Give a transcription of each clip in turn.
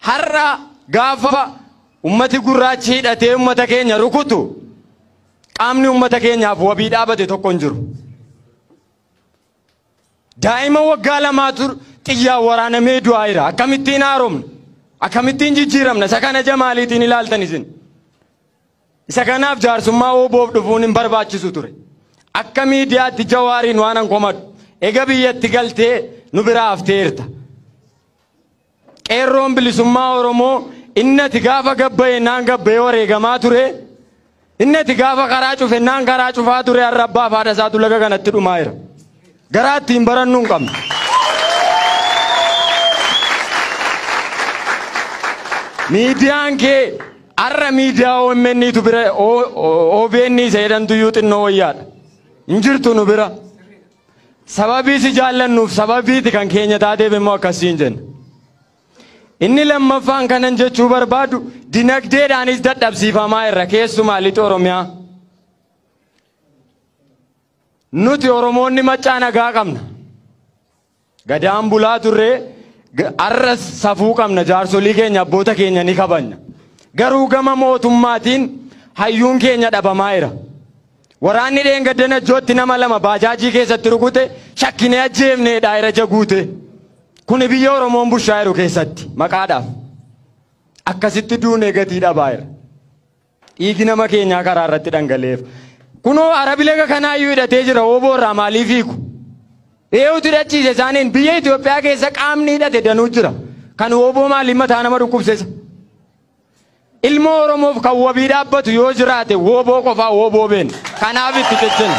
Har'a gaafa ummati gurraachi hidhatee ummata keenya rukutu qaamni ummata keenyaaf wabii dhaabate tokko hin jiru. Daa'ima waggaa lamaatu xiyyaan waraanamee du'aa jira. Akkamittiin haaromna? Akkamittiin jijjiiramna? Isa kana jamaaliitiin ilaaltan isin. Isa kanaaf jaarsummaa ooboof dhufuun hin barbaachisu ture. Akka miidiyaatti Jawaariin waan an komadhu. Ega biyyatti galtee nu biraa hafteerta. Qeerroon bilisummaa Oromoo inni ati gaafa gabbaye naan gabbayee wareegamaa ture. Inni ati gaafa karaa cufe naan karaa cufaa ture har'a abbaa fi haadha isaatu laga kanatti dhumaa jira. Garaa ittiin barannuu hin qabnu. Miidiyaan kee har'a miidiyaa OMN tu bira OBN isa jedhamtu iyyuu xinnoo wayyaadha. Hin jirtu nu bira. Sababii si jaallannuuf sababiiti kan keenya taateef immoo akkasiin jenna. Inni lammaffaan kanan jechuu barbaadu dinagdeedhaanis dadhabsiifamaa irra keessumaa lixa Oromiyaa. Nuti Oromoonni maccaa nagaa qabna. Gadaan bulaa turree har'as safuu qabna jaarsolii keenya abboota keenya ni kabajna. Garuu gama mootummaatiin hayyuun keenya dhabamaa jira. Waraanni dheengadda Najjootti nama lama baajaajii keessatti rukute shakkinee ajjeefnee daa'ira jaguute. Kuni biyya Oromoon bushaa jiru keessatti maqaadhaaf. Akkasitti duunee gatii dhabaa jira. Dhiigi nama keenyaa karaa irratti dhangala'eef. Kunoo Arabi laga kanaayyuu hidhatee jira ooboo irraa maaliif hiiku? Eenyutu hidhachiise isaaniin biyya Itoophiyaa keessa qaamni hidhate danuu jira. Kan ooboo maaliif mataa nama dhukkubsisa? Ilmoo Oromoof kan wabii dhaabbatu yoo jiraate wooboo qofaa wooboo beena. Kanaaf itti cichina.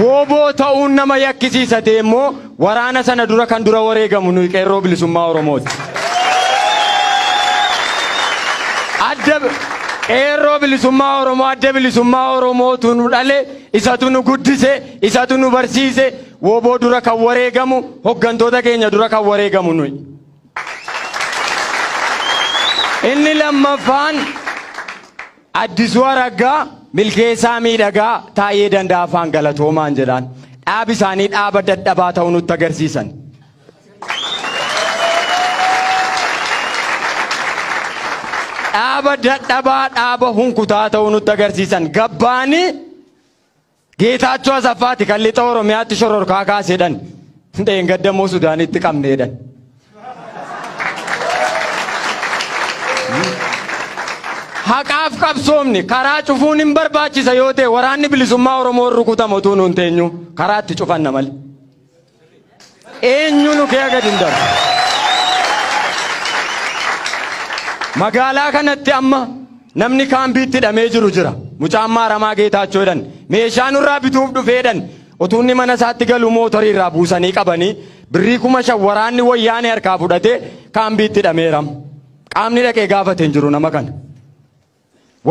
Wooboo ta'uun nama yakkisiisa ta'e immoo waraana sana dura kan dura wareegamu nuyi qeerroo bilisummaa Oromooti. Adda qeerroo bilisummaa Oromoo adda bilisummaa Oromootu nu dhale isatu nu guddise isatu nu barsiise wooboo dura kan wareegamu hoggantoota keenya dura kan wareegamu nuyi. Inni lammaffaan Addisuu Araggaa Milkeessaa Miidhagaa Taayee Danda'aa afaan galatoomaan jedhaan dhaabi isaanii dhaaba dadhabaa ta'uu nutti agarsiisan. Dhaaba dadhabaa dhaaba hunkutaa ta'uu nutti agarsiisan. Gabbaanii Geetaachoo Asaffaati kan lixa Oromiyaatti shororkaa kaaseedhan. Dheengadda immoo Sudaanitti qabneedhan. Haqaaf qabsoomni karaa cufuun hin barbaachisa yoo ta'e waraanni bilisummaa Oromoo rukutamu utuu nuun teenyu karaa itti cufanna malee. Eenyu nu kee gadi hin darbu. Magaalaa kanatti amma namni kaambiitti hidhamee jiru jira. Mucaan Maaramaa Geetaachoo jedhan meeshaa nurraa bituuf dhufeedhan utuu inni mana isaatti galu mootorii irraa buusanii qabanii birrii 5,000 waraanni wayyaanee harkaa fudhatee kaambiitti hidhameera. Qaamni dhaqee gaafate hin jiru nama kana.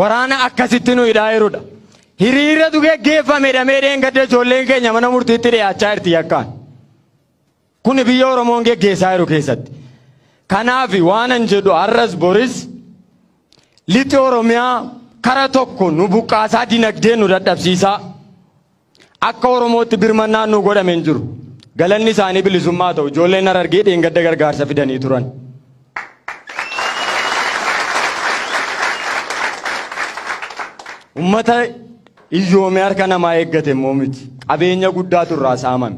Waraana akkasitti nu hidhaa jirudha. Hiriiratu geggeeffame hidhamee dheengadda ijoolleen keenya mana murtiitti dhiyaachaa jirti yakkaan. Kuni biyya Oromoon geggeessaa jiru keessatti. Kanaaf waan an jedhu har'as boris lixi Oromiyaa kara tokko nu buqqaasaa dinagdee nu dadhabsiisaa. Akka Oromootti birmannaan nu godhame hin jiru. Galanni isaanii bilisummaa ta'u ijoolleen Harargee dheengadda gargaarsa fidanii turan. Ummata hiyyoomee harka namaa eeggate immoo miti. Qabeenya guddaatu irraa saamame.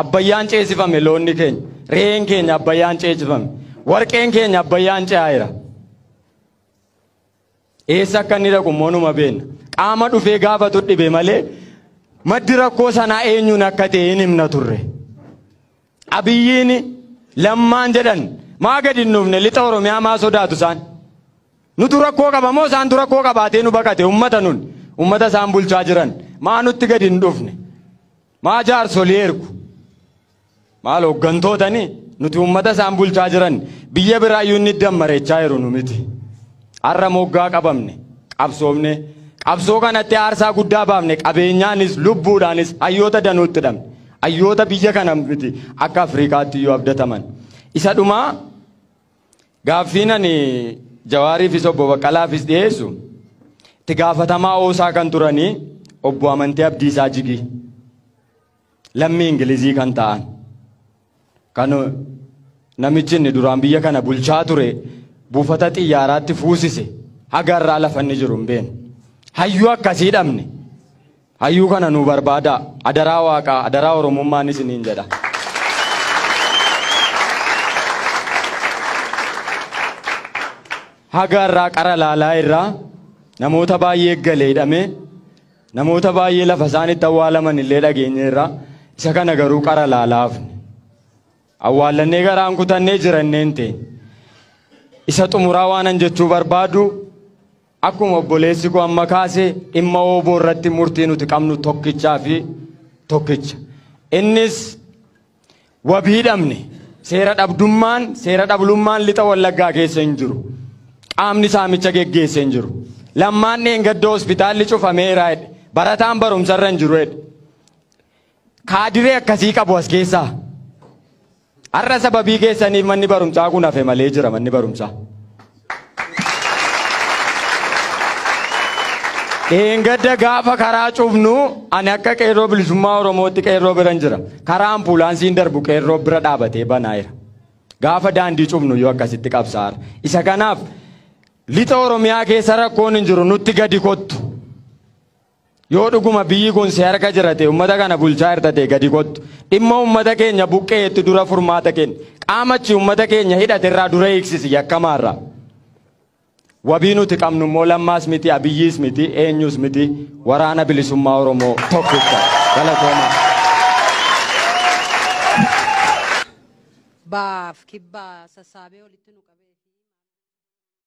Abbayyaan ceesifame loonni keenya. Re'een keenya abbayyaan ceesifame. Warqeen keenya abbayyaan ce'aa jira. Eessa akka inni dhaqu immoo numa beekna. Qaama dhufee gaafatu dhibe malee maddi rakkoo sanaa eenyuun akka ta'e hin himna turre. Abiyyiin lammaan jedhan maa gadi hin dhufne lixa Oromiyaa maa sodaatu isaan. Nutu rakkoo qaba moo isaantu rakkoo qabaatee nu baqate ummata nun ummata isaan bulchaa jiran maa nutti gadi hin dhufne. Maa jaarsolii ergu. Maal hooggantootani nuti ummata isaan bulchaa jiran biyya biraayyuu inni dammareechaa jiru nu miti. Har'a moggaa qabamne qabsoomne qabsoo kanatti aarsaa guddaa baafne qabeenyaanis lubbuudhaanis hayyoota danuutti dhabne. Hayyoota biyya kana miti akka Afrikaatti iyyuu abdataman. Isa dhumaa gaaffiin ani Jawaariifis obbo Baqqalaafis dhiyeessu itti gaafatamaa oosaa kan turanii obbo Amantee Abdiisaa Jigii. Lammii Ingilizii kan ta'an. Kan namichi inni duraan biyya kana bulchaa ture buufata xiyyaaraatti fuusise haga irraa lafa inni jiru hin beeknu. Hayyuu akkasii dhabne. Hayyuu kana nu barbaadaa. Adaraa Waaqaa, adaraa Oromummaan isiniin jedha. Haga irraa qara laalaa irraa namoota baay'ee galee hidhamee namoota baay'ee lafa isaan itti awwaalaman illee dhageenye irraa isa kana garuu qara laalaafne. Awwaallannee garaan kutannee jiranneen ta'e. Isa xumuraa waanan jechuu barbaadu akkuma obboleessi koo amma kaase dhimma ooboo irratti murtii nuti qabnu tokkichaa fi tokkicha. Innis wabii dhabne seera dhabdummaan seera dhablummaan lixa Wallaggaa keessa hin jiru. Qaamni saamicha geggeesse hin jiru. Lammaan dheengadda hospitaalli cufameera jedhe. Barataan barumsarra hin jiru jedhe. Kaadiree akkasii qabu as keessaa. Har'a sababii keessaniif manni barumsaa kun hafe malee jira manni barumsaa. Dheengadda gaafa karaa cufnu ani akka qeerroo bilisummaa Oromootti qeerroo biran jira. Karaa ambuulaansiin darbu qeerroo bira dhaabatee banaayira. Gaafa daandii cufnu yoo akkasitti qabsaara. Isa kanaaf lixa Oromiyaa keessa rakkoon hin jiru nutti gadi kottu. Yoo dhuguma biyyi kun si harka jira ta'e uummata kana bulchaa jirta ta'e gadi kottu. Dhimma uummata keenya buqqeetti dura furmaata kenni. Qaamachi uummata keenya hidhate irraa dura hiiksisi yakkamaarraa. Wabii nuti qabnu immoo Lammaas miti, Abiyyiis miti, eenyus miti, waraana bilisummaa Oromoo tokkicha. Galatoomaa. Baaf kibbaa sassaabee walitti nu qabe.